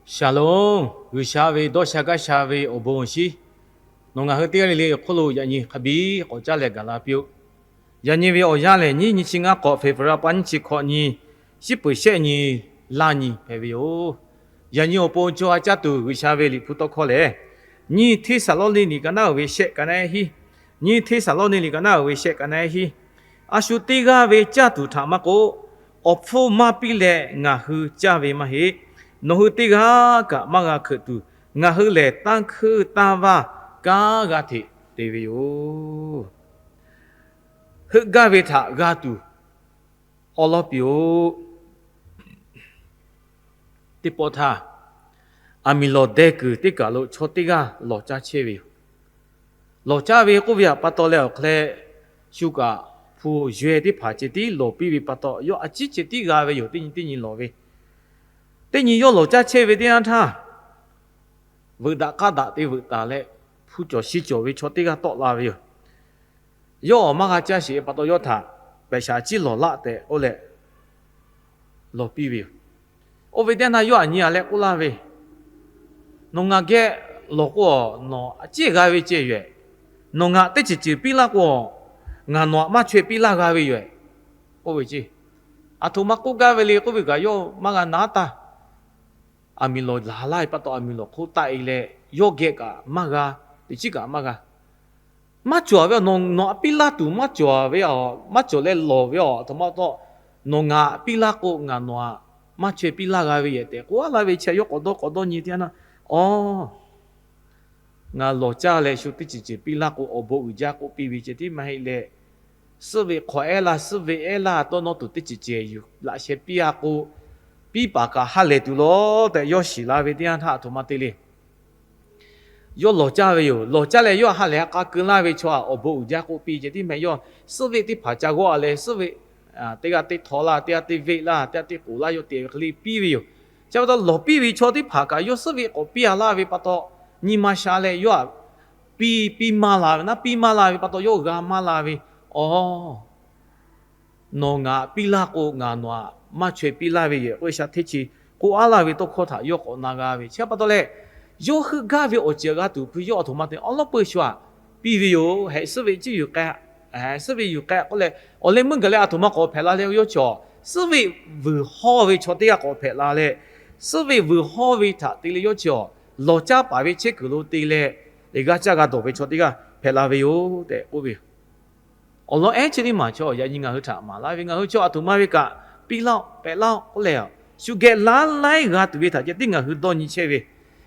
Shalom, G'uiˬsha ve dawˇ sha gaˇ sha ve awˬ bon awˬ shinˉ, nawˬ ngaˬ hui teˇ g'aˇ le le awˬ hk'oˆ lo yaꞈ nyi hk'a biˇ k'awꞈ caˇ leh gaˬ la piˇ-oˆ. Yaꞈ nyi ve awˬ yanˇ lehˬ, nyiˇ nyi chi ngaˇ k'awꞈ February pa nyiˇ chi hkawꞈ nyi, shiˉ peuˍ shehˆ nyi, laˇ nyi hpehꞈ ve yoˬ. Yaꞈ nyi awˬ pon co ha caˇ tuˬ G'uiˬsha ve Liꞈ hpu tawˇ hkawˇ lehˬ, nyiˇ Hteˇsaˍlawˇniˆ liꞈ ka naˉ uiˍ ve shehˆ ka naˉ hiˉ, nyiˇ Hteˇsaˍlawˇniˆ liꞈ ka naˉ uiˍ ve shehˆ ka naˉ hiˉ, a shu teˇ g'aˇ ve caˇ tuˬ htaꞈ maˇ k'oˆ, awˬ hpfuhˇ maˇ piˇ leh ngaˬ hui caˇ ve maˇ heˆ. Nawˬ hui teˇ g'aˇ kaꞈ maˇ g'a hkeuꞈ tuˬ, ngaˬ hui lehˬ tanˇ hkuinˇ tanˇ vaˇ kanˉ g'aˇ hteꞈ te ve yoˬ. Heuˆ gaˇ ve htaꞈ g'a tuˬ awˉ lawˉ piˇ-oˆ. Teˇ pawˆ htaˇ, aˬ miˍ lawˬ deh kuiˬ teˇ kaˬ lo chaw teˇ g'aˇ lawˬ caˇ chehˇ ve yoˬ. Lawˬ caˇ ve k'oˆ ve htaꞈ pa taw leh awˬ hk'e leh, shu kaꞈ hpu yaweh teˇ hpaˍ ceh tiˉ lawˬ piˇ ve pa taw, yawˇ a ciˉ ceh tiˉ g'a ve yoˬ. Teˇ nyi teˇ nyi lawˬ ve, teˇ nyi yawˇ lawˬ caˇ chehˇ ve teˇ yanˇ htaˇ, veuꞈ daꞈ k'aˇ daꞈ te veuꞈ taˍ leh, hpu cawˬ shi cawˬ ve chaw teˇ g'aˇ tawˆ la ve yoˬ. Yawˇ awˬ maˇ g'a caˇ sheˍ ve pa taw, yawˇ htaꞈ pehꞈ shaˍ ciˉ lawˬ laˆ tehꞈ k'oˆ leh lawˬ piˇ ve yoˬ. Oˇ ve teˇ yanˇ htaˇ yawˇ aˬ nyi aˬ leh k'oˆ laˇ ve, Nawˬ ngaˬ geh lawˬ k'o, nawˬ a ciˉ g'a ve ceh yoˬ. Nawˬ ngaˬ teˇ ceuˬ ceuˬ piˇ laˇ k'o, ngaˬ nawˬ htaꞈ maˇ chaweh piˇ laˇ g'a ve yoˬ, k'oˆ ve ceˇ. Aˬ htoꞈ ma k'oˆ gaˇ ve le k'oˆ ve kaꞈ, yawˇ maˇ g'a na taˇ. Aˬ miˍ lawˬ laˬ laˇ ve pa taw, aˬ miˍ lawˬ hk'oˆ taˆ-e leh, yawˇ geh kaꞈ maˇ g'a, teꞈ chiˉ kaꞈ maˇ g'a. Maˇ cawˬ ve, nawˬ nawˬ htaꞈ piˇ laˇ tuˬ maˇ cawˬ ve, maˇ cawˬ leh lawˬ ve aˬ htoꞈ ma taw, nawˬ ngaˬ htaꞈ piˇ laˇ k'o, ngaˬ nawˬ htaꞈ maˇ chaweh piˇ laˇ g'a ve yoˬ tehꞈ k'oˆ laˇ ve chi, yawˇ k'awꞈ dawˇ k'awꞈ dawˇ nyi teˇ yanˇ htaˇ, Aˬ, ngaˬ lawˬ caˇ leh shu teˇ ceuˬ ceuˬ piˇ laˇ k'o, awˬ bon uiˍ jaˇ k'oˆ piˇ ve ceh tiˉ maˇ heˆ leh, suhˆ ve hk'awꞈ ehˉ laˇ, suhˆ ve ehˉ laˇ, tawˇ nawˇ tuˬ teˇ ceuˬ ceuˬ yuˬ laꞈ sheh piˇ-a k'o, piˇ paˍ kaꞈ ha lehˬ tuˬ lawˬ tehꞈ yawˇ shiˍ la ve teˇ yanˇ htaˇ, aˬ htoꞈ ma te le. Yawˇ lawˬ caˇ ve yoˬ. Lawˬ caˇ leh yawˇ ha lehˬ ha k'a keu laˇ ve chaw htaꞈ awˬ bon uiˍ jaˇ k'oˆ piˇ ceh tiˉ meh. Yawˇ suhˆ ve teˇ hpaˍ ca g'awˇ-a leh, suhˆ ve teˇ g'aˇ teˇ htaw laˇ, teˇ g'aˇ teˇ veˆ laˇ, teˇ g'aˇ teˇ k'oˍ laˇ, yawˇ te ve hk'e le piˇ ve yoˬ. Chi pa taw lawˬ piˇ ve chaw teˇ hpaˍ kaꞈ yawˇ suhˆ ve k'awꞈ piˇ-a laˇ ve pa taw, nyi ma sha leh yawˇ htaꞈ piˇ piˇ maˇ la ve, naˉ piˇ maˇ la ve pa taw yawˇ g'a maˇ la ve. Aˬ, nawˬ ngaˬ htaꞈ piˇ laˇ k'o, ngaˬ nawˬ htaꞈ maˇ chaweh piˇ laˇ ve yoˬ k'oˆ ve sha hteˇ chi k'oˆ-a laˇ ve tawˇ hkawˇ htaꞈ yawˇ k'awꞈ na g'a ve. Chi pa taw leh, yawˇ heuˆ gaˇ ve awˬ ceuˬ g'a tuˬ hpu yawˇ aˬ htoꞈ ma te awˉ lawˉ peu shu htaꞈ piˇ ve yoˬ. Heꞈ suhˆ ve ciˉ yuˬ k'ai, suhˆ ve yuˬ k'ai k'oˆ leh, awˬ leh meuˇ gaˬ leh aˬ htoꞈ ma k'awꞈ hpehꞈ la leh, yawˇ chi awˬ suhˆ ve vuiˬ hawˇ ve chaw teˇ g'aˇ k'awꞈ hpehꞈ la leh, suhˆ ve vuiˬ hawˇ ve htaꞈ te leh yawˇ chi awˬ lawˬ caˇ paˍ ve chehˇ kuiˬ lo te leh, g'a caˇ g'a dawˬ ve chaw teˇ g'aˇ hpehꞈ la ve yoˬ tehꞈ k'oˆ ve yoˬ. Awˬ lawn ehˉ chi teˇ maˬ chaw yaꞈ nyi ngaˬ hui htaꞈ maˍ laˇ ve, ngaˬ hui chaw aˬ htoꞈ ma ve kaꞈ piˇ laˇ-oˆ, pehꞈ laˇ-oˆ k'oˆ leh, shu geh laˇ laiˉ g'a tuˬ ve htaꞈ ceh tiˉ ngaˬ hui dawˇ nyi chehˇ ve,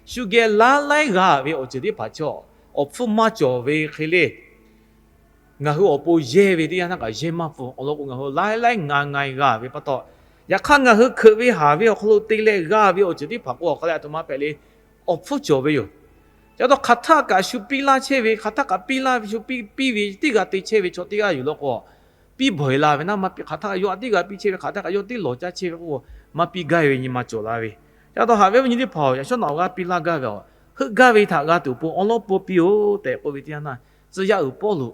shu geh laˇ laiˉ g'a ve awˬ ceuˬ teˇ hpaˍ chaw awˬ hpfuhˇ maˇ cawˬ ve hk'e le. Ngaˬ hui awˬ pon yehˇ ve teˇ yanˇ htaˇ kaꞈ yehˇ maˇ pfuhˇ. Awˬ lawn k'o, ngaˬ hui laˇ laiˉ nga nga g'a ve pa taw, yaꞈ hk'aˇ ngaˬ hui hkeuꞈ ve haˍ ve awˬ hk'aw lo te leh g'a ve awˬ ceuˬ teˇ hpaˍ k'o, awˬ hk'aw leh aˬ htoꞈ ma hpehꞈ le, awˬ hpfuhˇ cawˬ ve yoˬ. Chi pa taw hk'aˬ htaˆ kaꞈ shu piˇ laˇ chehˇ ve, hk'aˬ htaˆ kaꞈ piˇ laˇ ve, shu piˇ piˇ ve teˇ g'aˇ te chehˇ ve chaw teˇ g'aˇ yoˬ law k'o, piˇ bawˬ-e la ve naˉ maˇ piˇ. Hk'aˬ htaˆ kaꞈ yawˇ htaꞈ teˇ g'aˇ piˇ chehˇ ve, hk'aˬ htaˆ kaꞈ yawˇ teˇ lawˬ caˇ chehˇ ve k'o, maˇ piˇ gaˇ ve nyi ma cawˬ la ve. Chi pa taw haꞈ ve awˬ nyi teˇ hpaˍ-oˬ, yaꞈ shawˉ naꞈ awˬ g'aˇ piˇ laˇ gaˇ ve, heuˆ gaˇ ve htaꞈ g'a tuˬ awˬ pon awˉ lawˉ peuˬ piˇ-oˆ tehꞈ k'oˆ ve teˇ yanˇ htaˇ, tcuh yaˇ uiˍ Pawˇluꞈ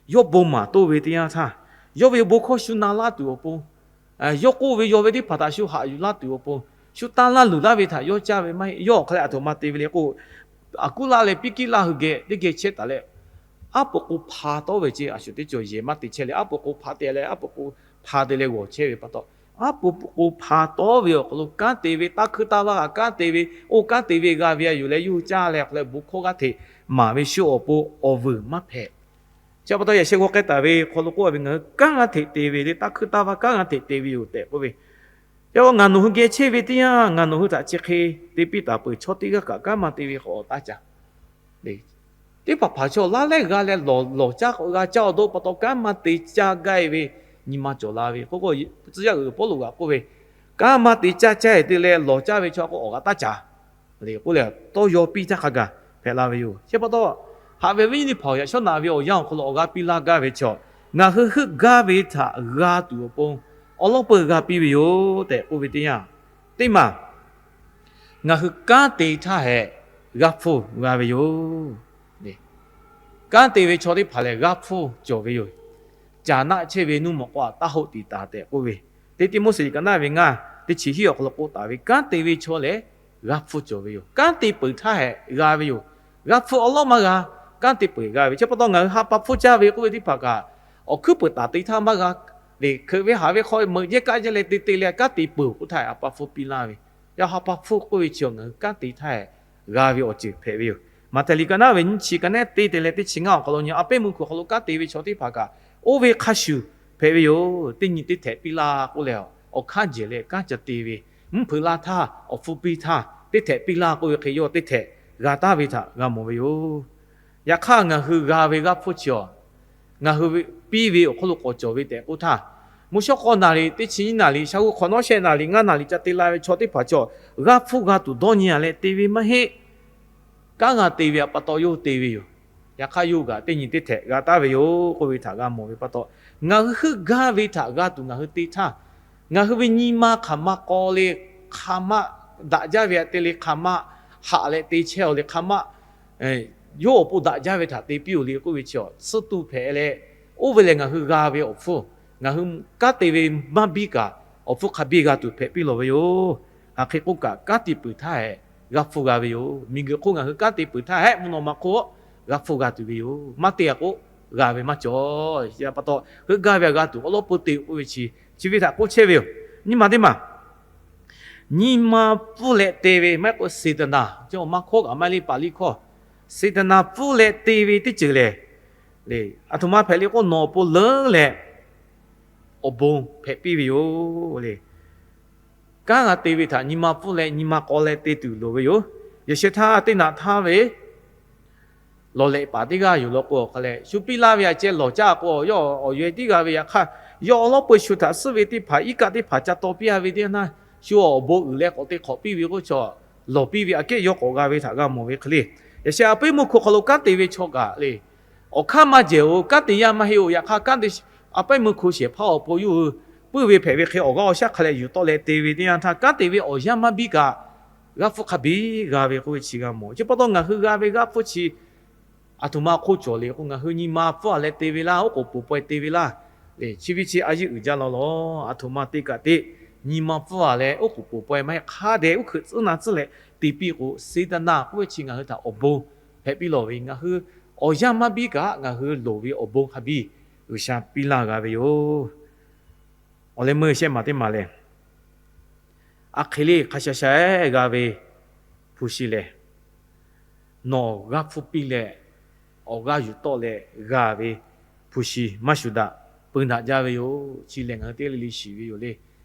yawˇ bon maˍ toˇ ve teˇ yanˇ htaˇ, yawˇ ve bon hkawˇ shu na laˇ tuˬ awˬ pon, yawˇ k'oˆ ve yawˇ ve teˇ hpaˍ htaꞈ shu haꞈ yuˬ laˇ tuˬ awˬ pon, shu tanˇ laˇ luˬ laˇ ve htaꞈ yawˇ caˇ ve maˇ heˆ. Yawˇ awˬ hk'aw leh aˬ htoꞈ ma te ve le k'o, Aˍkuˉlaˆ leh Piˇkiˇlaˆ hui geh teˇ geh chehˇ taˍ leh, aˉ pu k'o hpa tawˉ ve ceh, a shu teˇ cawˬ yehˬ maˇ te chehˇ leh, aˉ pu k'o hpa te leh, aˉ pu k'o hpa te leh g'awˬ chehˇ ve pa taw, aˉ pu k'o hpa tawˉ ve awˬ hk'aw lo kanˉ te ve, tanˇ hkuinˇ tanˇ vaˇ kaꞈ kanˉ te ve, oˇ kanˉ te ve g'a ve a yoˬ leh yawˇ hui caˇ leh, awˬ hk'aw leh bon hkawˇ g'aˇ hteꞈ maˍ ve shu awˬ pon awˬ vuiˬ maˇ hpehꞈ. Chi pa taw yaꞈ sheh g'aw k'ai taˍ ve hk'aw lo k'oˆ ve, ngaˬ hui kanˉ g'aˇ hteꞈ te ve le, tanˇ hkuinˇ tanˇ vaˇ kanˉ g'aˇ hteꞈ te ve yoˬ tehꞈ k'oˆ ve. Chi pa ngaˬ nawˬ hui geh chehˇ ve teˇ yanˇ, ngaˬ nawˬ hui htaꞈ chi hk'e te piˇ taˍ peuˬ. Chaw teˇ g'aˇ kaꞈ kanˉ maˇ te ve k'awꞈ taˇ caˇ. Teˇ hpaˍ hpaˍ chaw laˇ lehˉ g'a leh lawˬ lawˬ caˇ k'o, g'a caˇ awˬ dawˇ pa taw kanˉ maˇ te caˇ gaˇ ve nyi ma cawˬ la ve k'oˆ k'o, tcuh yaˇ uiˍ Pawˇluꞈ g'aꞈ k'oˆ ve, kanˉ maˇ te caˇ caˇ-e te leh lawˬ caˇ ve chaw k'o awˬ g'aꞈ taˇ caˇ le k'oˆ leh, tawˇ yaw piˇ htaˇ hk'a gaˬ hpehꞈ la ve yoˬ. Chi pa taw, haꞈ ve viˉ nyi teˇ hpaˍ-oˬ, yaꞈ shawˉ naꞈ ve awˬ yanˇ awˬ hk'aw lo awˬ g'aˇ piˇ laˇ gaˇ ve chaw, ngaˬ hui heuˆ gaˇ ve htaꞈ g'a tuˬ awˬ pon awˉ lawˉ peuˬ g'a piˇ ve yoˬ tehꞈ k'oˆ ve teˇ yanˇ, teˇ maˬ ngaˬ hui kanˉ te htaˇ hehꞈ g'aˇ hpfuhˇ g'a ve yoˬ. Kanˉ te ve chaw teˇ hpaˍ lehˬ g'aˇ hpfuhˇ cawˬ ve yoˬ. Caˍ naˆ chehˇ ve nuˇ mawꞈ k'aw htaꞈ taˇ hoˆ tiˍ taˍ tehꞈ k'oˆ ve, Teˇ Tiˆmoˉseˍ liꞈ ka naˆ ve ngaˇ teˇ chi hiˉ awˬ hk'aw lo k'oˆ taˍ ve, kanˉ te ve chaw lehˬ g'a hpfuhˇ cawˬ ve yoˬ. Kanˉ te peuˬ htaˇ hehꞈ g'a ve yoˬ. G'a hpfuhˇ awˬ lawˉ maˇ g'a, kanˉ te peuˬ g'a ve. Chi pa taw ngaˬ hui ha pa hpfuhˇ caˇ ve k'oˆ ve teˇ hpaˍ kaꞈ, awˬ hkuiˉ peuˍ taˍ te htaˇ maˇ g'a le. Hkeuꞈ ve haꞈ ve hk'aw meuꞈ jehˇ kaˆ jaˇ leh te te leh kanˉ te peuˬ k'oˆ htaˇ, ha pa hpfuhˇ piˇ laˇ ve. Yaꞈ ha pa hpfuhˇ k'oˆ ve chi ngaˬ hui kanˉ te htaˇ hehꞈ g'a ve awˬ ceuˬ hpehꞈ ve yoˬ. Maꞈhtehˍ liꞈ ka naˉ ve nyiˇ chi ka nehˉ teˇ te leh teˇ chi ngaˇ awˬ hk'aw lo nyi, a pehˉ meuˇ hkui awˬ hk'aw lo kanˉ te ve chaw teˇ hpaˍ kaꞈ, oˇ ve hk'a shuˍ hpehꞈ ve yoˬ. Teˇ nyi teˇ htehꞈ piˇ laˇ k'oˆ leh, awˬ hkanˇ jehˬ leh kanˉ ca te ve, mvuhˇ hpeuꞈ la htaˇ, awˬ hpfuhˇ piˇ htaˇ, teˇ htehꞈ piˇ laˇ k'oˆ ve hk'e yawˇ teˇ htehꞈ g'a taˍ ve htaꞈ g'a mawˬ ve yoˬ. Yaꞈ hk'aˇ ngaˬ hui g'a ve g'aˇ hpfuhˇ chi awˬ, ngaˬ hui piˇ ve awˬ hk'aw lo k'awꞈ cawˬ ve tehꞈ k'oˆ htaˇ, mvuhˇ shawˉ k'awˇ naˍ riˍ, teˇ chi nyiˇ naˍ riˍ, shaˍ hu hk'awꞈ nawˉ shehˆ naˍ riˍ, ngaˇ naˍ riˍ ca te la ve chaw teˇ hpaˍ chi awˬ, g'aˇ hpfuhˇ g'a tuˬ dawˇ nyi a leh te ve maˇ heˆ. Kanˉ g'a te ve pa taw yawˇ hui te ve yoˬ. Yaꞈ hk'aˇ yawˇ hui kaꞈ teˇ nyi teˇ htehꞈ g'a taˍ ve yoˬ k'oˆ ve htaꞈ g'a mawˬ ve pa taw, ngaˬ hui heuˆ gaˇ ve htaꞈ g'a tuˬ ngaˬ hui te htaˇ, ngaˬ hui ve nyi ma hk'aˬ ma k'aw le, hk'aˬ ma daꞈ jaˇ ve htaꞈ te le, hk'aˬ ma haꞈ leh te chehˇ-oˬ le, hk'aˬ ma yawˇ awˬ pon daꞈ jaˇ ve htaꞈ te piˇ-oˬ le k'oˆ ve chi awˬ, suhˉ tuˇ hpehꞈ leh, oˇ ve lehˬ ngaˬ hui g'a ve awˬ hpfuhˇ, ngaˬ hui kanˉ te ve maˇ biˇ kaꞈ, awˬ hpfuhˇ hk'a biˇ g'a tuˬ hpehꞈ piˇ lawˬ ve yoˬ. Hk'aˬ hk'e k'oˆ kaꞈ, kanˉ te peuˬ htaˇ hehꞈ g'aˇ hpfuhˇ g'a ve yoˬ. Miˬguiˬ hk'oˆ ngaˬ hui kanˉ te peuˬ htaˇ hehꞈ mvuhˇ naw ma hk'oˆ g'aˇ hpfuhˇ g'a tuˬ ve yoˬ. Maˇ te a k'o, g'a ve maˇ cawˬ. Chi pa taw heuˆ gaˇ ve htaꞈ g'a tuˬ awˬ lawˉ peu te k'oˆ ve chi, chi ve htaꞈ k'oˆ chehˇ ve yoˬ. Nyi ma teˇ maˬ, nyi ma pfuhˇ leh te ve maˇ heˆ k'o, Saˍtanˍ, chi awˬ ma hkawˇ kaꞈ maˇ heˆ le, Paˍliˇ hkawˇ, Saˍtanˍ pfuhˇ leh te ve teˇ ceuˬ lehˬ, le, aˬ htoꞈ ma hpehꞈ le k'o, nawˬ awˬ pon leuˉ leh awˬ bon hpehꞈ piˇ ve yoˬ le. Kanˉ g'a te ve htaꞈ nyi ma pfuhˇ leh nyi ma k'aw leh te tuˬ loˍ ve yoˬ. Yaꞈ sheh htaˇ teˇ naꞈ htaˇ ve lawˬ lehꞈ paˍ teˇ g'aˇ yoˬ law k'o, awˬ hk'a leh shu piˇ laˇ ve aꞈ ceh lawˬ caˇ k'o, yawˇ awˬ yaweh tiˉ g'a ve. Yaꞈ hk'aˇ yawˇ awˬ lawˉ peu shu htaꞈ suhˉ ve teˇ hpaˍ, iˉ kaˆ teˇ hpaˍ ca taw piˇ a ve teˇ yanˇ htaˇ, shu awˬ bon uiˍ leh k'awꞈ te hk'awꞈ piˇ ve k'oˆ chaw, lawˬ piˇ ve aꞈ kehˉ yawˇ k'awꞈ g'a ve htaꞈ g'a mawˬ ve hk'e le. Yaꞈ sheh a pehˉ meuˇ hkui hk'aw lo kanˉ te ve chaw kaꞈ le, awˬ hk'aˇ maˇ jehˬ-oˬ, kanˉ te yaˇ maˇ heˆ-oˬ. Yaꞈ hk'aˇ kanˉ te, a pehˉ meuˇ hkui shehˍ hpaˇ awˬ pon yawˇ hui puiˇ ve hpehꞈ ve hk'e awˬ g'aˇ awˬ shaˉ hk'a leh yuˬ tawˆ leh te ve teˇ yanˇ htaˇ, kanˉ te ve awˬ yanˇ maˇ biˇ kaꞈ, g'aˇ hpfuhˇ hk'a biˇ g'a ve k'oˆ ve chi g'a mawˬ. Chi pa taw ngaˬ hui g'a ve g'aˇ hpfuhˇ chi aˬ htoꞈ ma hk'oˆ cawˬ le k'o, ngaˬ hui nyi ma pfuhˇ a leh te ve laˇ, oˉ k'oˍ poˬ paweh te ve laˇ. Chi ve chi a yeˇ uiˍ jaˇ law law. Aˬ htoꞈ ma te kaꞈ te, nyi ma pfuhˇ a leh oˉ k'oˍ poˬ paweh maˇ heˆ, hk'a dehꞈ uˉ hkeuꞈ tcuhˉ na tcuhˉ leh te piˇ k'o, Saˍtanˍ k'oˆ ve chi ngaˬ hui htaꞈ awˬ bon hpehꞈ piˇ lawˬ ve, ngaˬ hui awˬ yanˇ maˇ biˇ kaꞈ ngaˬ hui loˍ ve awˬ bon hk'a biˇ G'uiˬsha piˇ laˇ g'a ve yoˬ. Awˬ leh meuˇ shehˆ maˬ teˇ maˬ lehˬ, aˬ hk'e le hk'a sha sha-eˬ g'a ve hpu shi lehˬ, nawˬ g'aˇ hpfuhˇ piˇ leh awˬ g'aˇ yuˬ tawˆ leh g'a ve hpu shi maˇ shuˍ daꞈ, peu daꞈ jaˇ ve yoˬ. Chi lehˬ ngaˬ hui teˇ g'aˇ le le shiˍ ve yoˬ le.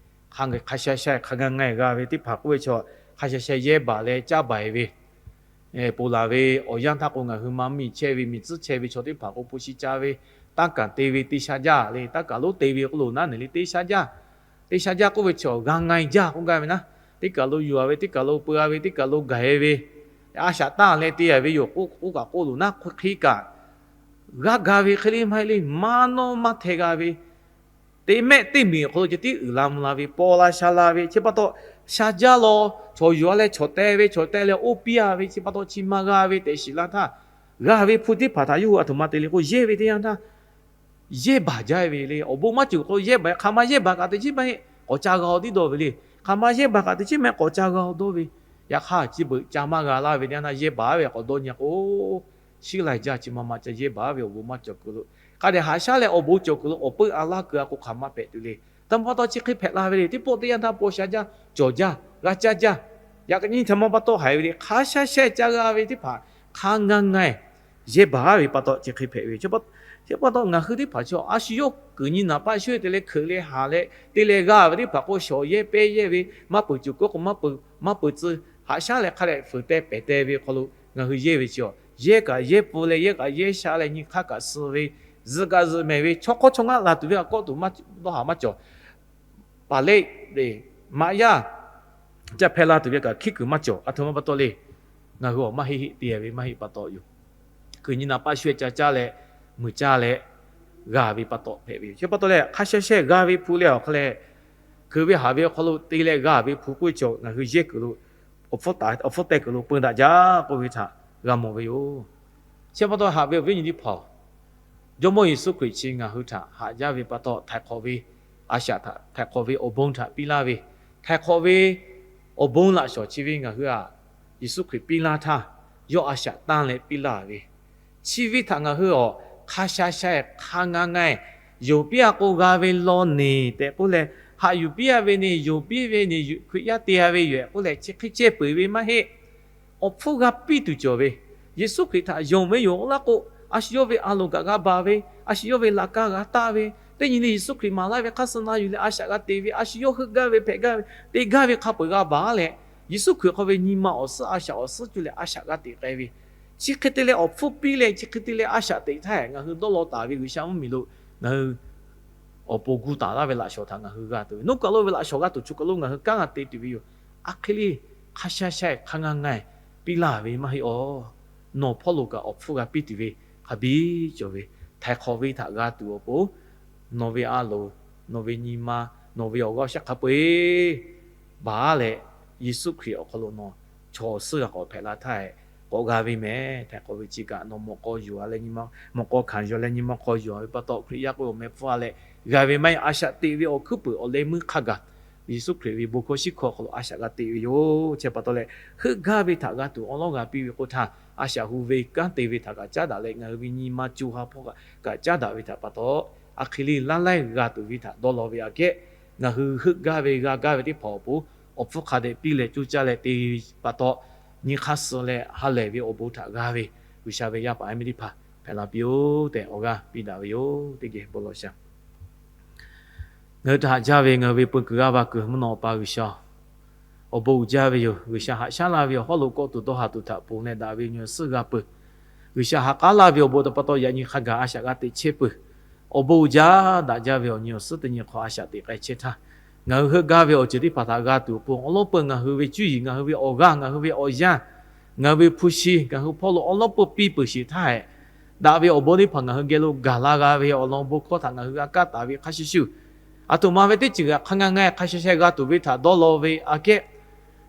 Hk'a sha sha-eˬ hk'a gaˇ ngaˇ-eˬ g'a ve teˇ hpaˍ k'oˆ ve chaw, hk'a sha sha yehˇ baˬ leh caˇ baˬ-e ve, ponˬ laˬ ve awˬ yanˇ htaˇ k'o, ngaˬ hui maˇ miˬ chehˇ ve, miˬ tcuhˉ chehˇ ve chaw teˇ hpaˍ k'o, hpu shi ca ve, tanˇ kaˍ te ve te sha jaˇ le. Tanˇ kaˍ lonˉ te ve k'o loˬ naˉ neˬ le te sha jaˇ. Te sha jaˇ k'oˆ ve chaw g'a nga-e jaˇ k'oˆ gaˇ ve naˉ, teˇ kaˬ lo yuˬ-a ve, teˇ kaˬ lo peu-a ve, teˇ kaˬ lo gaˬ-e ve, a shaꞈ tanˇ leh te-a ve yoˬ k'oˆ k'oˆ kaꞈ k'oˆ loˬ naˉ, hk'e hk'e kaꞈ g'a ga ve hk'e le maˇ heˆ le. Maˇ nawˇ maˇ hteh g'a ve, teˇ mehˆ teˇ miˬ awˬ hk'aw lo ceh tiˉ uiˍ la mvuh la ve, paw la sha la ve, chi pa taw sha jaˇ law, chaw yuˬ-a leh chaw teh ve, chaw teh leh oˇ piˇ-a ve, chi pa taw chi ma g'a ve tehꞈ shiˍ la htaˇ, g'a ve hpu teˇ hpaˍ htaꞈ yawˇ hui aˬ htoꞈ ma te le k'o, yehˇ ve teˇ yanˇ htaˇ yehˇ baˬ jaˇ ve le. Awˬ bon maˇ cawˬ k'o yehˇ baˬ, hk'aˬ ma yehˇ baˬ kaꞈ teˇ chiˉ maˇ heˆ k'awꞈ ca g'a-o tiˉ dawˇ ve le. Hk'aˬ ma yehˇ baˬ kaꞈ teˇ chiˉ maˇ heˆ k'awꞈ ca g'a-o dawˇ ve. Yaꞈ hk'aˇ chi beuꞈ ca maˇ g'a laˇ ve teˇ yanˇ htaˇ yehˇ baˬ ve k'awꞈ dawˇ nyi k'o, shiˉ lai jaˇ, chi ma ma ca yehˇ baˬ ve awˬ bon maˇ cawˬ kuiˬ lo, hk'a dehꞈ haꞈ shaˉ leh awˬ bon cawˬ kuiˬ lo awˬ peuˇ a laˇ kuiˬ a k'o hk'aˬ ma hpehꞈ tuˬ le. Taˇ ma pa taw chi hk'e hpehꞈ la ve le. Teˇ pawˆ teˇ yanˇ htaˇ paw sha jaˇ, cawˬ jaˇ, g'a caˇ jaˇ. Yaꞈ nyi htaꞈ ma pa taw haiˬ ve le. Hk'a sha sha-eˬ ca g'a ve teˇ hpaˍ hk'a nga nga-eˬ yehˇ baˬ ve pa taw chi hk'e hpehꞈ ve. Chi pa taw ngaˬ hui teˇ hpaˍ chaw a shu yawˇ kuiˬ nyi naˍ paˆ sho-eˬ te leh hkeuꞈ leh haˍ leh te leh g'a ve teˇ hpaˍ k'o, shawˍ yehˇ pehˇ yehˇ ve, maˇ peuˬ cawˬ kuiˬ k'o maˇ peuˬ, maˇ peuˬ tcuh, haꞈ shaˉ leh hk'a dehꞈ fuiˍ teh pehˍ teh ve hk'aw lo ngaˬ hui yehˇ ve chi-a, yehˇ kaꞈ yehˇ pfuhˇ leh yehˇ kaꞈ yehˇ sha leh nyi hk'aˇ kaꞈ suh ve, zuhꞈ kaꞈ zuhꞈ mehˍ ve, chaw hk'awˇ chaw ngaˇ la tuˬ ve kaꞈ kawˆ tuˬ dawˇ haˍ maˇ cawˬ. Paˍ lehˆ, maꞈ yaˇ ca hpehˇ la tuˬ ve kaꞈ hkiˉ kuiˬ maˇ cawˬ. Aˬ htoꞈ ma pa taw le. Ngaˬ hui awˬ maˇ heˆ heˆ te ve maˇ heˆ pa taw yoˬ. Kuiˬ nyi naˍ paˆ sho-eˬ ca caˇ leh, muiˬ caˇ leh g'a ve pa taw hpehꞈ ve yoˬ. Chi pa taw leh hk'a sha sha-eˬ g'a ve hpu leh awˬ hk'a leh, hkeuꞈ ve haꞈ ve awˬ hk'aw lo te leh g'a ve hpu k'oˆ ve chaw ngaˬ hui yehˇ kuiˬ lo, awˬ hpfuhˇ teh kuiˬ lo peu daꞈ jaˇ k'oˆ ve htaꞈ g'a mawˬ ve yoˬ. Chi pa taw haꞈ ve awˬ viˉ nyi teˇ hpaˍ-oˬ, Jawˇmawˇ Yeˍsuˆ Hkriꞈ chi ngaˬ hui htaꞈ haꞈ jaˇ ve pa taw, htaiˍ hk'awꞈ ve a shaꞈ htaꞈ, htaiˍ hk'awꞈ ve awˬ bon htaꞈ piˇ laˇ ve, htaiˍ hk'awꞈ ve awˬ bon laꞈ shawˍ chi ve ngaˬ hui-a Yeˍsuˆ Hkriꞈ piˇ laˇ htaˇ, yawˇ a shaꞈ tanˇ leh piˇ laˇ ve, chi ve htaꞈ ngaˬ hui awˬ hk'a sha sha-e hk'a nga nga-e yonˍ piˇ-a k'o g'a ve law neˬ tehꞈ k'oˆ leh, haꞈ yuˬ piˇ-a ve neˬ, yonˍ piˇ ve neˬ, Hkriꞈ yaˇ te-a ve yoˬ-ehˍ k'oˆ leh chi hk'e ceh peuˬ ve maˇ heˆ. Awˬ hpfuhˇ g'a piˇ tuˬ cawˬ ve, Yeˍsuˆ Hkriꞈ htaꞈ yonˍ ve yoˬ laˇ k'o, a shu yawˇ ve a loˍ kaꞈ g'a baˬ ve, a shu yawˇ ve laꞈ ka g'a taˆ ve, teˇ nyi le Yeˍsuˆ Hkriꞈ maˍ laˇ ve hk'aˇ suh na yuˬ leh a shaꞈ g'a te ve, a shu yawˇ heuˆ gaˇ ve hpehꞈ gaˇ ve, te gaˇ ve hk'a peu-eˬ g'a baˬ leh, Yeˍsuˆ Hkriꞈ hk'aw ve nyi ma awˬ suhˉ a shaꞈ awˬ suhˉ cuˇ leh a shaꞈ g'a teꞈ k'ai ve, chi hk'e te leh awˬ hpfuhˇ piˇ leh chi hk'e te leh a shaꞈ teꞈ htaˇ ngaˬ hui dawˇ law taˍ ve G'uiˬsha mvuhˇmiˬ lo ngaˬ hui awˬ pon gu taˍ laˇ ve laꞈ shawnˍ htaꞈ ngaˬ hui g'a tuˬ ve, nawˬ kaˬ lo ve laꞈ shawnˍ g'a tuˬ chaw kaˬ lo ngaˬ hui kanˉ g'a te tuˬ ve yoˬ. A hk'e le, hk'a sha sha-e hk'a nga nga-e piˇ laˇ ve maˇ heˆ-aˬ. Nawˬ hpawˇ lo kaꞈ awˬ hpfuhˇ g'a piˇ tuˬ ve hk'a biˇ cawˬ ve, htaiˍ hk'awꞈ ve htaꞈ g'a tuˬ awˬ pon nawˬ ve a loˍ, nawˬ ve nyi ma, nawˬ ve awˬ g'aˇ awˬ shaˉ hk'a peu-eˬ baˬ leh, Yeˍsuˆ Hkriꞈ awˬ hk'aw lo nawˬ chaw awˬ suhˉ g'a k'awꞈ hpehꞈ la htaˇ-e k'awꞈ g'a ve mehˍ. Htaiˍ hk'awꞈ ve chi kaꞈ nawˬ mawꞈ k'aw yuˬ-a leh nyi ma, mawꞈ k'aw hkanˍ yuˬ leh nyi ma hk'aw yuˬ-a ve pa taw, Hkriꞈ yaˇ k'oˆ ve awˬ meh hpfuhˇ-a leh g'a ve maˇ heˆ. A shaꞈ teꞈ ve awˬ hkuiˉ peuˬ awˬ leh meuˇ hk'a gaˬ Yeˍsuˆ Hkriꞈ ve bon hkawˇ shiˉ hkawˇ awˬ hk'aw lo a shaꞈ g'a teꞈ ve yoˬ. Chi pa taw leh, heuˆ gaˇ ve htaꞈ g'a tuˬ awˉ lawˉ g'a piˇ ve k'oˆ htaˇ, a shaꞈ hu ve kanˉ te ve htaꞈ kaꞈ caˉ daꞈ leh, ngaˬ hui ve nyi ma co ha hpawˇ kaꞈ caˉ daꞈ ve htaꞈ pa taw, a hk'e le laˇ laiˉ g'a tuˬ ve htaꞈ dawˇ law ve aꞈ kehˉ, ngaˬ hui heuˆ gaˇ ve g'a gaˇ ve teˇ hpaˍ awˬ pon awˬ hpfuhˇ hk'a dehꞈ piˇ leh coˇ caˇ leh te ve pa taw, nyi hk'aˇ suh leh ha lehˬ ve awˬ bon htaꞈ g'a ve G'uiˬsha ve yaˇ paˍ yaˇ miˇ teˇ hpaˍ hpehꞈ la piˇ-oˆ tehꞈ awˬ g'aˇ piˇ daꞈ ve yoˬ. Teˇ geh bon lawˬ shaˍ. Ngaˬ hui htaꞈ haꞈ jaˇ ve ngaˬ hui ve peu kuiˬ g'aˇ va kuiˬ mvuhˇ naw awˬ pa G'uiˬsha, awˬ bon uiˍ jaˇ ve yoˬ. G'uiˬsha haꞈ shaˉ laˇ ve awˬ hawˉ lo kawˆ tuˬ dawˇ haˍ tuˬ htaꞈ ponˬ leh daꞈ ve nyi awˬ suhˉ g'a peuˬ. G'uiˬsha ha k'aˉ laˇ ve awˬ bon htaꞈ pa taw yaꞈ nyi hk'a gaˬ a shaꞈ g'a teꞈ chehˇ peuˬ. Awˬ bon uiˍ jaˇ daꞈ jaˇ ve awˬ nyi awˬ suhˉ teˇ nyi hk'aw a shaꞈ teꞈ k'ai chehˇ htaˇ, ngaˬ hui heuˆ gaˇ ve awˬ ceuˬ teˇ hpaˍ htaꞈ g'a tuˬ awˬ pon awˉ lawˉ peu ngaˬ hui ve cuˇ yiˍ, ngaˬ hui ve awˬ g'aˇ, ngaˬ hui ve awˬ yanˇ, ngaˬ hui ve hpu shi ngaˬ hui hpawˇ lo awˉ lawˉ peu piˇ peuˬ sheˍ htaˇ-e, daꞈ ve awˬ bon teˇ hpaˍ ngaˬ hui geh lo gaˬ la g'a ve awˬ lawn bon hkawˇ htaꞈ ngaˬ hui g'a kaˇ taˍ ve hk'a shuˍ shuˍ, aˬ htoꞈ ma ve teˇ ceuˬ kaꞈ hk'a nga nga hk'a sha sha g'a tuˬ ve htaꞈ dawˇ law ve aꞈ kehˉ,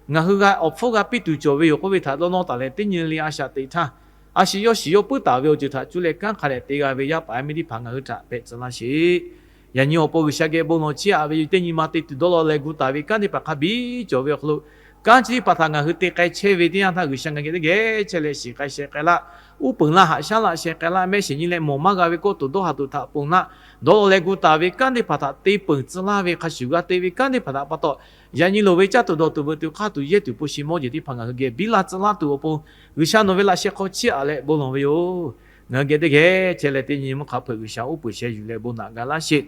ngaˬ hui g'a awˬ hpfuhˇ g'a piˇ tuˬ cawˬ ve yoˬ k'oˆ ve htaꞈ dawˇ nawˇ taˍ leh, teˇ nyi le a shaꞈ teꞈ htaˇ, a shu yawˇ shiˍ yawˇ puiˉ taˍ ve awˬ ceuˬ htaꞈ cuˇ leh kanˉ hk'a dehꞈ te g'a ve yaˇ paˍ yaˇ miˇ teˇ hpaˍ ngaˬ hui htaꞈ hpehꞈ tcuh laˇ sheˍ. Yaꞈ nyi awˬ pon G'uiˬsha geh bon lawˬ chiˇ aꞈ ve yoˬ. Teˇ nyi ma te tuˬ dawˇ law leh gu taˍ ve kanˉ teˇ hpaˍ hk'a biˇ cawˬ ve awˬ hk'aw lo, kanˉ chi teˇ hpaˍ htaꞈ ngaˬ hui te k'ai chehˇ ve teˇ yanˇ htaˇ, G'uiˬsha ngaˬ geh teˇ geh chehˇ leh shiˍ k'ai sheh k'ai laˇ, uˉ peunˍ laˇ, haꞈ shaˉ laˇ sheh k'ai laˇ, mehˆ shiˍ nyi leh mawˬ maˇ g'a ve kawˇ tuˬ dawˇ haˍ tuˬ htaꞈ ponˬ laˇ, dawˇ law leh gu taˍ ve kanˉ teˇ hpaˍ htaꞈ te peunˍ tcuh laˇ ve hk'a shuˍ g'a te ve kanˉ teˇ hpaˍ htaꞈ pa taw, yaꞈ nyi loˍ ve caˇ tuˬ dawˬ tuˬ veuꞈ tuˬ hk'aˇ tuˬ yehˇ tuˬ hpu shi mawˇ jeˬ teˇ hpaˍ ngaˬ hui geh biˇ laˇ tcuh laˇ tuˬ awˬ pon, G'uiˬsha nawˬ ve laꞈ sheh hk'aw chiˇ aꞈ leh bon lawˬ ve yoˬ. Ngaˬ hui geh teˇ geh chehˇ leh teˇ nyi mvuhˇ hk'a hpeuꞈ G'uiˬsha uˉ peunˍ sheh yuˬ leh bon naꞈ ga laˇ sheˍ.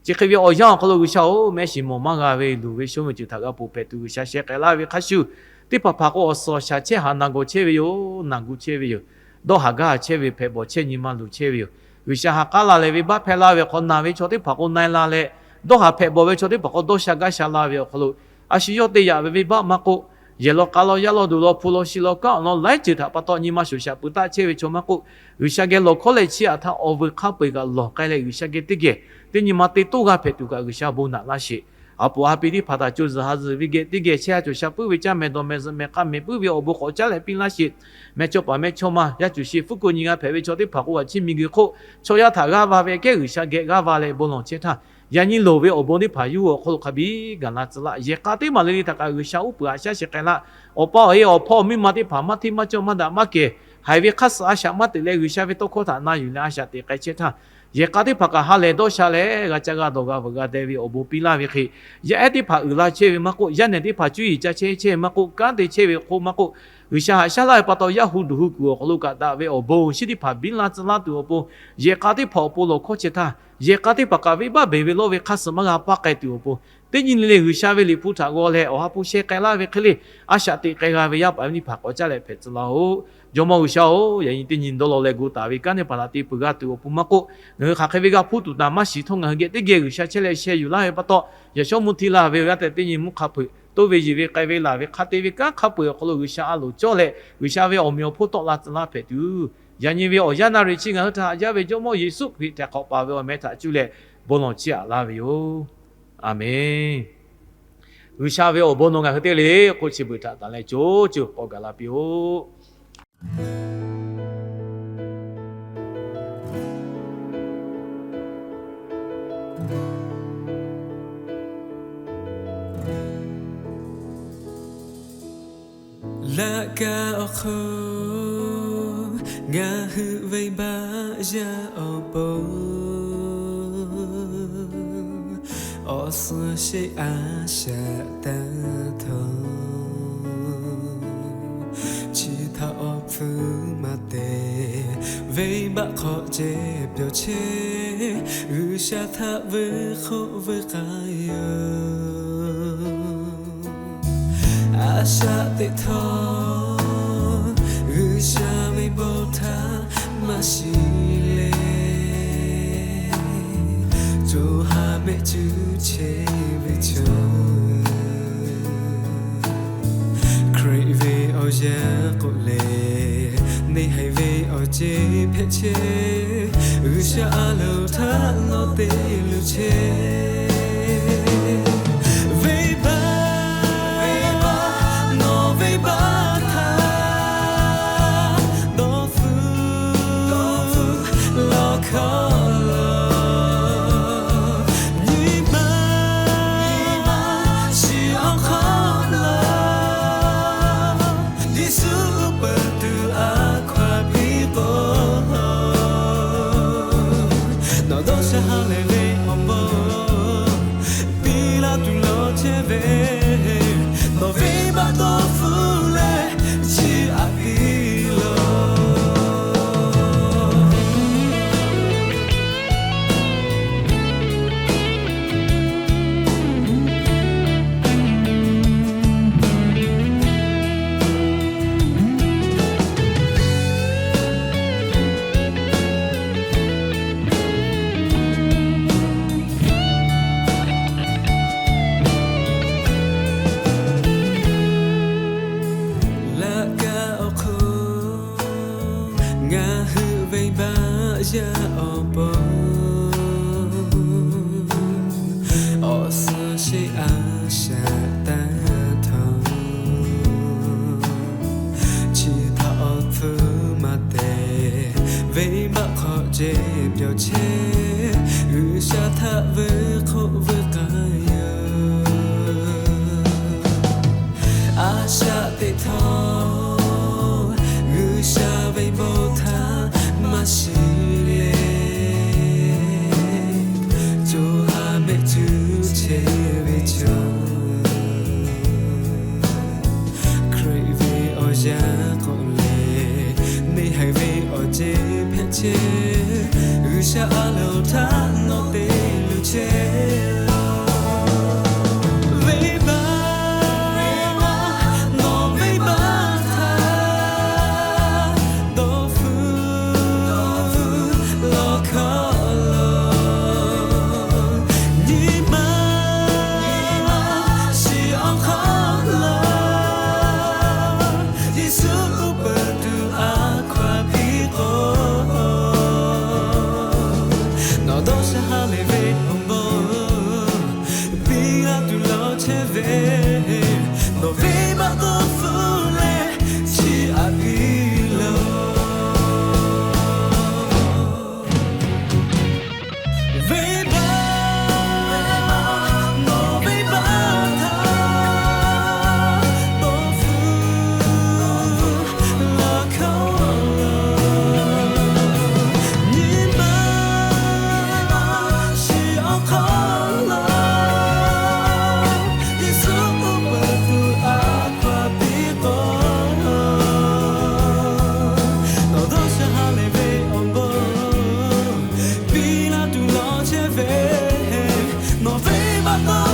Chi hk'e ve awˬ yanˇ awˬ hk'aw lo G'uiˬsha-oˬ, mehˆ shiˍ mawˬ maˇ g'a ve luˬ ve shonˇ ve ceuˬ htaꞈ g'a ponˬ hpehꞈ tuˬ G'uiˬsha sheh k'ai laˇ ve hk'a shuˍ, teˇ hpaˍ hpaˍ k'o awˬ suhˍ awˬ shaˍ chehˇ haꞈ na gawˬ chehˇ ve yoˬ. Na gu chehˇ ve yoˬ. Dawˇ haˍ gaˇ haˍ chehˇ ve, hpehꞈ bawˬ chehˇ nyi ma luˬ chehˇ ve yoˬ. G'uiˬsha ha k'aˉ la leh venˇbaˆ hpehˇ laˇ ve hk'aw, na ve chaw teˇ hpaˍ k'o na-e la leh, dawˇ haˍ hpehꞈ bawˬ ve chaw teˇ hpaˍ k'o dawˇ sha gaˇ sha la ve awˬ hk'aw lo, a shu yawˇ te yaꞈ ve venˇbaˆ maˇ k'oˆ, yehˬ law k'a law yaˇ law duˬ law hpu law shi law kanˉ awˬ lawn laiˉ ceuˬ htaꞈ pa taw nyi ma shoˍ shaꞈ peuˬ taˆ chehˇ ve chaw maˇ k'oˆ, G'uiˬsha geh lawˬ hkawˉ leh chiˇ aꞈ htaˇ awˬ veuˬ hk'a peu-eˬ kaꞈ lawˬ k'ai leh G'uiˬsha geh teˇ geh teˇ nyi ma te toˇ g'a hpehꞈ tuˬ kaꞈ G'uiˬsha bon naꞈ laˇ sheˍ. A poˍ a pi teˇ hpaˍ htaꞈ co zuhˬ ha zuhˬ ve geh teˇ geh chehˇ ha cawˬ sha puiˉ ve caˇ mehˍ dawˬ mehˍ zuhꞈ mehˍ k'a mehˍ puiˉ ve awˬ bon k'awꞈ caˉ leh piˇ laˇ sheˍ. Mehˇ chawˇ paˍ mehˇ chawˇ ma yaˇ cuˬ shi fuˉ ko nyi g'a hpehꞈ ve chaw teˇ hpaˍ k'o, a chiˇ miˬguiˬ hk'oˆ chaw yaˇ htaꞈ g'aˇ va ve aꞈ kehˉ G'uiˬsha geh g'aˇ va leh bon lawˬ chehˇ htaˇ, yaꞈ nyi loˍ ve awˬ bon teˇ hpaˍ yawˇ hui awˬ hk'aw lo hk'a biˇ gaˬ la tcuh laˇ. Yehˬ k'a teˇ maˬ le le htaꞈ kaꞈ G'uiˬsha uˉ peunˍ haꞈ shaˉ sheh k'ai laˇ. Awˬ pa awˬ e awˬ hpawˇ awˬ miˇ ma teˇ hpaˍ maˇ hteˇ maˇ cawˇ maˇ daꞈ maˇ kehˬ haiˬ ve hk'aˇ suh a shaꞈ maˇ teꞈ leh G'uiˬsha ve tawˇ hkawˇ htaꞈ na yuˬ leh a shaꞈ teꞈ k'ai chehˇ htaˇ, yehˬ k'a teˇ hpaˍ kaꞈ ha lehˬ dawˇ sha leh g'a ca g'a dawˬ g'a veuꞈ g'a deh ve awˬ bon piˇ laˇ ve hk'e, yaˇ ehˉ teˇ hpaˍ uiˍ la chehˇ ve maˇ k'oˆ, yaˇ nehˬ teˇ hpaˍ cuˇ yiˍ ca chehˇ chehˇ maˇ k'oˆ, kanˉ te chehˇ ve hk'oˆ maˇ k'oˆ, G'uiˬsha haꞈ shaˉ laˇ ve pa taw yaˇ hu duˬ hu kuiˬ awˬ hk'aw lo kaꞈ daꞈ ve awˬ bon shinˉ teˇ hpaˍ biˇ la tcuh laˇ tuˬ awˬ pon, yehˬ k'a teˇ hpaˍ awˬ pon lawˬ hkawˇ chehˇ htaˇ, yehˬ k'a teˇ hpaˍ kaꞈ venˇbaˆ beˬ ve lawˇ ve hk'aˇ suh maˇ g'a paˇ k'ai tuˬ awˬ pon, teˇ nyi le le G'uiˬsha ve Liꞈ hpu htaꞈ g'aw leh awˬ ha hpu sheh k'ai laˇ ve hk'e le, a shaꞈ teꞈ k'ai g'a ve yaˇ paˍ yaˇ miˇ teˇ hpaˍ k'awꞈ caˉ leh hpehꞈ tcuh laˇ-oˆ. Jawˇmawˇ G'uiˬsha-oˬ, yaꞈ nyi teˇ nyi dawˇ law leh gu taˍ ve kanˉ teˇ hpaˍ htaꞈ te peuˬ g'a tuˬ awˬ pon maˇ k'oˆ, ngaˬ hui hk'aˬ hk'e ve g'a hpuˇ tuˬ taˍ maˇ shiˍ htawˇ ngaˬ hui geh teˇ geh G'uiˬsha chehˇ leh sheh yuˬ laˇ ve pa taw, yaꞈ shawˉ mvuhˇ htiˇ laˇ ve awˬ yanˇ tehꞈ teˇ nyi mvuhˇ hk'a hpeuꞈ toˇ ve yeˬ ve k'ai ve laˬ ve hk'a te ve kanˉ hk'a peu-eˬ awˬ hk'aw lo G'uiˬsha a loˍ cawˇ leh G'uiˬsha ve awˬ meꞈ awˬ hponˇ tawˆ la tcuh laˇ hpehꞈ tuˬ, yaꞈ nyi ve awˬ yanˇ naˆ riˍ chi ngaˬ hui htaꞈ haꞈ jaˇ ve Jawˇmawˇ Yeˍsuˆ Hkriꞈ htaiˍ hk'awꞈ paˍ ve awˬ meh htaꞈ cuˇ leh bon lawˬ chiˇ aꞈ laˇ ve yoˬ. Aˍmenˍ. G'uiˬsha ve awˬ bon nawˬ ngaˬ hui teˇ g'aˇ le le k'oˆ chi beuꞈ htaꞈ taˍ leh co co k'awꞈ gaˬ la piˇ-oˆ. Laꞈ ka awˬ hk'oˆ ngaˬ hui venˇbaˆ yaˇ awˬ pon, awˬ suhˍ sheˆ a shaꞈ tanˇ htaˇ, chi htaꞈ awˬ hpfuhˇ maˇ te, venˇbaˆ hk'aw ceh pyawˬ chehˇ, G'uiˬsha htaꞈ vuiˬ hk'oˆ vuiˬ k'ai yoˬ. A shaꞈ teꞈ htawˇ, G'uiˬsha ve bon htaꞈ maˇ shiˍ leh, co ha mehˆ cuˇ chehˇ ve chaw, Hkriꞈ ve awˬ yanˇ k'oˆ leh, neˇ haiˬ ve awˬ ceˇ hpehꞈ chehˇ, G'uiˬsha a loˍ htaꞈ nawˬ te luˬ chehˇ. Venˇbaˆ, nawˬ venˇbaˆ htaꞈ dawˇ hpfuhˇ lawˬ hkawˇ lo, nyi ma shiˍ awˬ hk'aw lo, Yeˍsuˆ uˉ peunˍ tuˬ a hkaw aˬ piˇ k'o, nawˬ dawˇ sha ha lehˬ ve awˬ bon, piˇ laˇ tuˬ lawˬ chehˇ ve, nawˬ venˇbaˆ dawˇ hpfuhˇ leh, chi aꞈ piˇ loˬ. Laꞈ ka awˬ hk'oˆ ngaˬ hui venˇbaˆ yaˇ awˬ pon, awˬ suhˍ sheˆ a shaꞈ tanˇ htaˇ, chi htaꞈ awˬ hpfuhˇ maˇ te, venˇbaˆ hk'aw ceh pyawˬ chehˇ, G'uiˬsha htaꞈ vuiˬ hk'oˆ vuiˬ k'ai yoˬ. A shaꞈ teꞈ htawˇ, G'uiˬsha ve bon htaꞈ maˇ shiˍ leh, co ha mehˆ cuˇ chehˇ ve chaw, Hkriꞈ ve awˬ yanˇ k'oˆ leh, neˇ haiˬ ve awˬ ceˇ hpehꞈ chehˇ, G'uiˬsha a loˍ htaꞈ nawˬ te luˬ chehˇ. Venˇbaˆ, nawˬ venˇbaˆ htaꞈ dawˇ hpfuhˇ lawˬ hkawˇ lo, nyi ma shiˍ awˬ hk'aw lo, Yeˍsuˆ uˉ peunˍ tuˬ a hkaw aˬ piˇ k'o, nawˬ dawˇ sha ha lehˬ ve awˬ bon, piˇ laˇ tuˬ lawˬ chehˇ ve, nawˬ venˇbaˆ dawˇ hpfuhˇ leh, chi aꞈ piˇ loˬ. Venˇbaˆ, nawˬ venˇbaˆ htaꞈ dawˇ hpfuhˇ lawˬ hkawˇ lo, nyi ma shiˍ awˬ hk'aw lo, Yeˍsuˆ uˉ peunˍ tuˬ a hkaw aˬ piˇ k'o, nawˬ dawˇ sha ha lehˬ ve awˬ bon, piˇ laˇ tuˬ lawˬ chehˇ ve, nawˬ venˇbaˆ dawˇ